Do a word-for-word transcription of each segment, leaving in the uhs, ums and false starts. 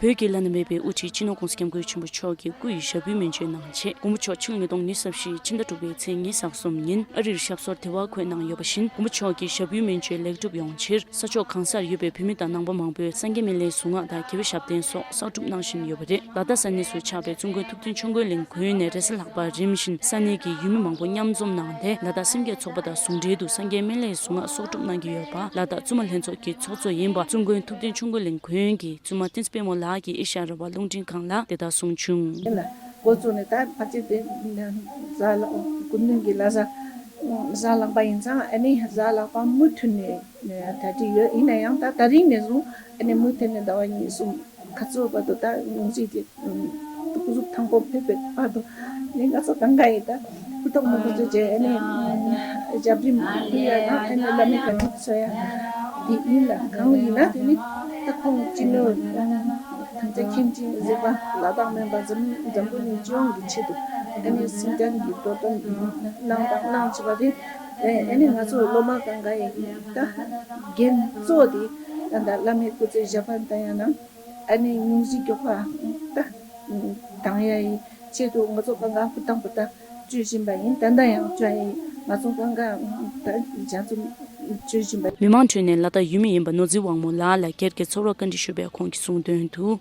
བོད་ཀྱི་བླ་ན་མེད་པའི་དབུ་ཁྲིད་སྤྱི་ནོར་༸གོང་ས་༸སྐྱབས་མགོན་ཆེན་པོ་མཆོག་གི་སྐུ་ཡི་ཞབས་པུའི་མན་ཆད་གནང་རྗེས། མགོན་པོ་མཆོག་ཕྱི་ལོ་ཉིས་སྟོང་ཉི་ཤུ་རྩ་བཞི་ཕྱི་ཟླ་དྲུག་པའི་ཚེས་ཉི་ཤུ་རྩ་གསུམ་ཉིན་ཨ་རིར་ཞབས་སོར་དེ་བར་འཁོད་གནང་ཡོད་པ་བཞིན། མགོན་པོ་མཆོག་གི་ཞབས་པུའི་མན་ཆད་ལེགས་གྲུབ་ཡོང་ཕྱིར། ས་ཕྱོགས་གང་སར་ཡོད་པའི་བོད་མི་དང་ནང་པ་མང་པོས་སངས་རྒྱས་སྨན་བླའི་གཟུངས་སྔགས་དང་རྒྱལ་བའི་ཞབས་བརྟན་སོགས་གསོག་སྒྲུབ་གནང་བཞིན་ཡོད་པ་རེད། ལ་དྭགས་ས་གནས་སུ་ཆགས་པའི་བཙུན་དགོན་ཐུབ་བསྟན་ཆོས་འཁོར་གླིང་དགོན་ནས་རེས་གཟའ་ལྷག་པར་རིམ་བཞིན་ས་གནས་ཀྱི་ཡུལ་མི་མང་པོ་མཉམ་འཛོམས་གནང་སྟེ། ལ་དྭགས་སེམས་བསྐྱེད་ཚོགས་པ་དང་ཟུང་འབྲེལ་དུ་སངས་རྒྱས་སྨན་བླའི་གཟུངས་སྔགས་གསོག་སྒྲུབ་གནང་གི་ཡོད་པ། ལ་དྭགས་བཙུན་མ་ལྷན་ཚོགས་ཀྱི་ཚོགས་གཙོ་ཡིན་པ། བཙུན་དགོན་ཐུབ་བསྟན་ཆོས་འཁོར་གླིང་དགོན་གྱི་བཙུན་མ་བསྟན་འཛིན་དཔལ་མོ་ལགས་ཀྱིས་ཨེ་ཤ་ཡ་རང་དབང་རླུང་འཕྲིན་ཁང་ལ་དེ་ལྟར་གསུངས་བྱུང་། ཡིན་ལ། འགོ་བཙུགས་ནས་ད་ཕལ་ཆེར་དེ་གཟའ་ལྷག་སྐུ་མདུན་གྱི་ལ་གཟའ་གཟའ་ལྷག་པ་ཡིན་ཙང་། ཨ་ནི་གཟའ་ལྷག་པ་མུ་མཐུད་ནས་གྲ་སྒྲིག་ཡོད། ཡིན་ན་ཡང་ད་དེ་རིང་ནས་བཟུང་ཨ་ནི་མུ་མཐུད་ནས་ཟླ་བ་གཉིས་གསུམ་ག་ཚོད་བར་དུ་ད་ཉིན་གཅིག་གི་སྐུ་གཟུགས་དང་པོ་ཕེབས་པའི་བར་དུ་ནི་ང་ཚོ་གང་ག་ཡིན་ད་ཧུར་ཐག་མུ་མཐུད་བྱས། ཨ་ནི་རྒྱབ་རིམ་ཕུལ་ཡ་དང་། ཨ་ནི་བླ་མའི་བཀའ་དྲིན་གསོ་ཡ་དེ་ཡིན་ལ། གང་ཡིན་ན་དེ་ནི་ད་ཁོང་སྤྱི་ནོར་ཐམས་ཅད་མཁྱེན་ཅིང་གཟིགས་པ་ལ་དྭགས་སྨན་པ་འཛམ་འཛམ་བུ་གླིང་སྤྱི་ཡོངས་ཀྱི་ཆེད་དུ་ཨ་ནི་སེམས་ཅན་གྱི་འགྲོ་དོན་གནང་དང་གནང་བྱེད་པ་རེད། ཨ་ནི་ང་ཚོ་སློབ་མ་གང་ག་ཡིན་ད་འགན་གཙོ་བོ་དེ་ད་ལྟ་བླ་མའི་སྐུ་ཚེ་ཞབས་པད་བརྟན་ཡ་དང་། ཨ་ནི་སྙུང་གཞི་མགྱོགས་པ་ད་དྭངས་ཡ་ཡི་ཆེད་དུ་ང་ཚོ་གང་ག་ཧུར་ཐག་པོ་ད་བྱེད་བཞིན་པ་ཡིན། ད་ལྟ་ཡང་བྱེད་ཡ་ཡིན། ང་ཚོ་གང་ག་ད་ལྗགས་རྩོམ་བྱེད་བཞིན་པ་ཡིན། མི་མང་ཁྲོད་ནས་ལ་དྭགས་ཡུལ་མི་ཡིན་པ་ནོར་འཛིན་དབང་མོ་ལགས་ལ་སྒེར་གྱི་ཚོར་བ་བཀའ་འདྲི་ཞུས་པས། ཁོང་གིས་གསུངས་དོན་དུ།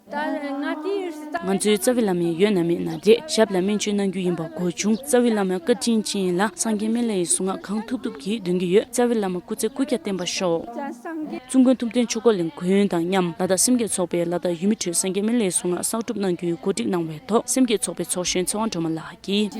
ང་ཚོའི་རྩ་བའི་བླ་མ་ཡོད་ན་མེད་ན་རེད། ཞབས་ལ་སྨན་བཅོས་གནང་རྒྱུ་ཡིན་པ་གོ་བྱུང་། རྩ་བའི་བླ་མ་བཀའ་དྲིན་ཅན་ལ་སངས་རྒྱས་སྨན་བླའི་གཟུངས་སྔགས་གང་ཐུབ་ཐུབ་ཀྱིས་འདོན་གྱི་ཡོད། རྩ་བའི་བླ་མ་སྐུ་ཚེ་བསྐལ་བརྒྱར་བརྟན་པར་ཤོག། བཙུན་དགོན་ཐུབ་བསྟན་ཆོས་འཁོར་གླིང་དགོན་དང་མཉམ་ལ་དྭགས་སེམས་བསྐྱེད་ཚོགས་པས་ལ་དྭགས་ཡུལ་མི་ཁྲོད་སངས་རྒྱས་སྨན་བླའི་གཟུངས་སྔགས་གསོག་སྒྲུབ་གནང་རྒྱུའི་གོ་སྒྲིག་གནང་བའི་ཐོག་སེམས་བསྐྱེད་ཚོགས་པའི་ཚོགས་གཞོན་ཚེ་དབང་སྒྲོལ་མ་ལགས་ཀྱིས།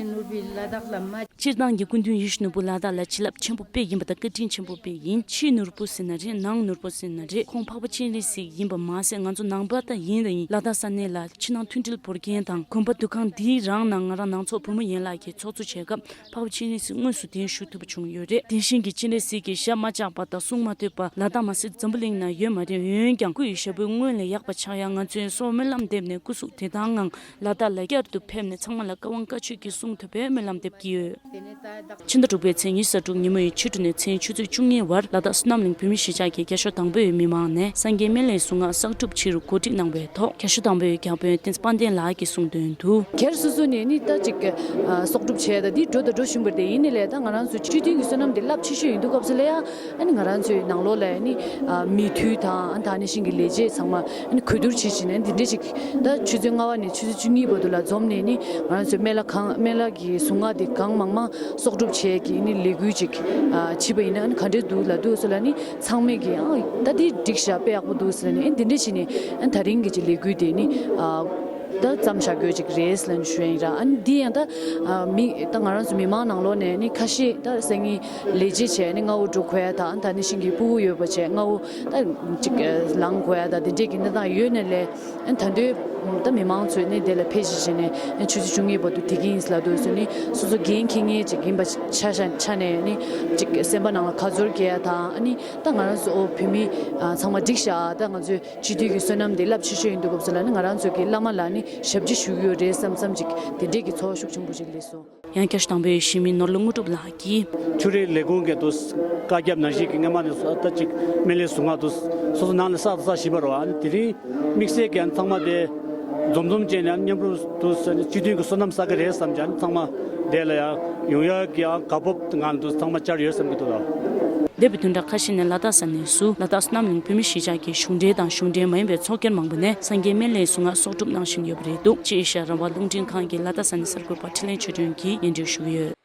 སྤྱིར་བཏང་གི་སྐུ་མདུན་ཡིད་བཞིན་ནོར་བུ་ལ་དྭགས་ལ་བྱིན་རླབས་ཆེན་པོ་དཔེ་ཡིན་པ་དང་བཀའ་དྲིན་ཆེན་པོ་དཔེ་ཡིན། ཕྱི་ནོར་བུ་ཟེར་ན་རེད། ནང་ནོར་བུ་ཟེར་ན་རེད། ཁོང་འཕགས་པ་སྤྱན་རས་གཟིགས་ཡིན་པ་མ་ཟད། ང་ཚོ་ནང་པ་ད་ཡིན་ད་ཡིན། ལ་དྭགས་ས་གནས་ལ་ཕྱི་ནང་མཐུན་སྒྲིལ་བོར་མཁན་དང་། དགོན་པ་འདུ་ཁང་འདིའི་རང་ནང་ང་རང་ནང་ཚོགས་བུ་མོ་ཡན་ལག་གི་ཚོགས་གཙོ་བྱས་སྐབས། འཕགས་པ་སྤྱན་རས་གཟིགས་དངོས་སུ་གདན་ཞུ་ཐུབ་པ་བྱུང་ཡོད་རེད། དེ་བཞིན་གྱི་སྤྱན་རས་གཟིགས་ཀྱི་ཞབས་མ་བཅགས་པ་དང་གསུང་མ་ཐོས་པ་ལ་དྭགས་མ་ཟད་འཛམ་བུ་གླིང་ན་ཡོད་མ་རེད། འོན་ཀྱང་སྐུ་ཡི་ཞབས་པུས་སྔོན་ལས་ཡག་པ་ཆགས་ཡ། ང་ཚོའི་སྲོག་སྨོན་ལམ་འདེབས་ནས་སྐུ་གཟུགས་བདེ་ཐང་ངང་ལ་དྭགས་ལ་བསྐྱར་དུ་ཕེབས་ནས་ཚང་མ་ལ་བཀའ་དབང་བཀའ་ཆོས་ཀྱི་གསུང་ཐོས་པའི་སྨོན་ལམ་འདེབས་ཀྱི་ཡོད། ཕྱི་ཟླ་དྲུག་པའི་ཚེས་ཉི་ཤུ་རྩ་དྲུག་ཉིན་མོའི་ཕྱི་དྲོ་ནས་མཚན་ཆུ་ཚོད་བཅུ་གཉིས་བར་ལ་དྭགས་བསོད་ནམས་གླིང་བོད་མིའི་གཞིས་ཆགས་ཀྱི་བརྒྱ་ཤོག་དང་པོའི་མི་མང་ནས་སངས་རྒྱས་སྨན་བླའི་གཟུངས་སྔགས་གསོག་སྒྲུབ་ཕྱིར་གོ་སྒྲིག་གནང་བའི་ཐོག་བརྒྱ་ཤོག་དང་པོའི་བརྒྱ་དཔོན་བསྟན་འཛིན་དཔལ་ལྡན་ལགས་ཀྱིས་གསུངས་དོན་དུ། སྒེར་སོ་སོ་ནས་ནི་ད་ཅིག་ཨ་གསོག་སྒྲུབ་བྱས་ད་འདི་འགྲོ་ད་འགྲོ་བཞིན་པ་རེད། དེ་ཡིན་ནའི་ལས་ད་ང་རང་ཚོའི་སྤྱི་མཐུན་གྱི་བསོད་ནམས་འདི་རླབས་ཆེ་ཤོས་ཡིན་དུས་སྐབས་སུ་ལ་ཡ། ཨ་ནི་ང་རང་ཚོའི་ནང་ལོགས་ལ་ནི་ཨ་མི་འཐུས་དང་། ཨ་ནི་ད་ནི་ཤིང་གི་ལས་བྱེད་ཚང་མ་ཨ་ནི་གོ་བསྡུར་བྱེད་བཞིན་ནས་འདི་འདྲས་ཅིག་ད་ཆུ་ཚོད་ལྔ་པ་ནས་ཆུ་ཚོད་བཅུ་གཉིས་བར་དུ་ལ་འཛོམས་ནས་ནི་ང་རང་ཚོའི་སྨན་བླ་ཁང་། སྨན་བླ་གི་གཟུངས་སྔགས་འདི་གང་མང་མང་གསོག་སྒྲུབ་བྱས་ཀྱི་ནི་ལས་འགུལ་ཅིག་ཨ་བྱས་པ་ཡིན་ན་ཨ་ནི་ག་འདྲས་འདུག་ལབ་དུས་སུ་ལ་ནི་ཚང་མས་ཀྱི་ཨ་ད་འདི་འགྲིག་ཤག་དཔེ་ཡག་པོ་འདུག་ཟེར་ནས། ཨ་ནི་འདི་འདྲས་བྱས་ནས་ཨ་ནི་ད་རིང་གི་ཅིག་ལས་འགུལ་འདི་ནི་ཨ། ད་མཚམས་བཞག་རྒྱུ་ཅིག་རེད་ལབ་ནས་ཞུ་ཡ་ཡིན་ར། ཨ་ནི་འདི་ཡང་ད་ཨ་མི་ད་ང་རང་ཚོ་མི་མང་ནང་ལོགས་ནས་ནི་ཁ་ཤས་ད་སང་ཉིན་ལས་བྱེད་བྱས་ནི་མངའ་དབང་འགྲོ་དགོས་ཡ་དང་། ད་ནི་ཤིང་གི་ཕྲུ་གུ་ཡོད་པ་བྱས་མངའ་དབང་ད་ཅིག་ལངས་དགོས་ཡ་ད་དེ་འདྲས་ཀྱི་གནས་སྟངས་ཡོད་ནའི་ལས། ཨ་ནི་ད་དུང་ད་མི་མང་ཚོས་ནི་དེ་ལ་ཕེབས་བཞིན་བྱས་ནས་ཨ་ཆུ་ཚོད་བཅུ་གཉིས་བར་དུ་བསྡད་ཀྱི་ཡིན་ལབ་དུས་སུ་ནི་སོ་སོ་འགན་འཁྱེར་མཁན་ཅིག་ཡིན་པ་ཆ་ཆ་ཆ་ནས་ནི་ཅིག་སེམས་པ་ནང་ལ་ཁ་ཚོར་སྐྱེ་ཡ་དང་། ཨ་ནི་ད་ང་རང་ཚོ་བོད་མི་ཨ་ཚང་མ་འགྲིག་ཤག་ད་ང་ཚོས་སྤྱི་འཐུས་ཀྱི་བསོད་ནམས་འདི་རླབས་ཆེ་ཤོས་ཡིན་དུས་སྐབས་སུ་ལ་ནི་ང་རང་ཚོ་གི་བླ་མ་ལ་ནི་ཞབས་ཕྱི་ཞུ་གི་ཡོད་རེད་བསམ་བསམ་ཅིག་དེ་འདྲས་ཀྱི་ཚོར་བ་ཤུགས་ཆེན་པོ་ཅིག་སླེབས་སོང་། ཡང་བསྐྱར་དང་པོའི་གཞིས་མི་ནོར་ལུ་དངོས་གྲུབ་ལགས་ཀྱིས། ཆོས་རིག་ལས་ཁུངས་ཀྱི་དུ་བཀའ་ཁྱབ་ནང་བཞིན་གྱི་སྔ་མ་ནས་ད་ཅིག་སྨན་བླའི་གཟུངས་སྔགས་དུ་སོ་སོ་ནང་ལ་བསགས་དང་བསགས་བཞིན་པ་རེད་བ། དེ་རིང་དམིགས་བསལ་གྱི་ཚང་མ་དེ་འཛོམས་འཛོམས་བྱས་ནས་མཉམ་རུབ་དུ་སྤྱི་མཐུན་གྱི་བསོད་ནམས་བསགས་ཀྱི་རེད་བསམ་བྱས་ཚང་མ་དེ་ལ་ཡང་ཡོང་ཡག་གི་དགའ་སྤོབས་ངང་དུ་ཚང་མ་བཅར་ཡོད་བསམ་གྱི་འདུག་ལ། འདས་པའི་བདུན་ཕྲག་ཁ་ཤས་ནས་ལ་དྭགས་ས་གནས་སུ་ལ་དྭགས་བསོད་ནམས་གླིང་བོད་མིའི་གཞིས་ཆགས་ཀྱི་གཞུང་འབྲེལ་དང་གཞུང་འབྲེལ་མ་ཡིན་པའི་ཚོགས་སྒེར་མང་པོ་ནས་སངས་རྒྱས་སྨན་བླའི་གཟུངས་སྔགས་གསོག་སྒྲུབ་གནང་བཞིན་ཡོད་པ་རེད་འདུག་ཅེས་ཨེ་ཤ་ཡ་རང་དབང་རླུང་འཕྲིན་ཁང་གི་ལ་དྭགས་ས་གནས་གསར་འགོད་པ་འཕྲིན་ལས་ཆོས་སྒྲོན་གྱིས་སྙན་སྒྲོན་ཞུ་གི་ཡོད།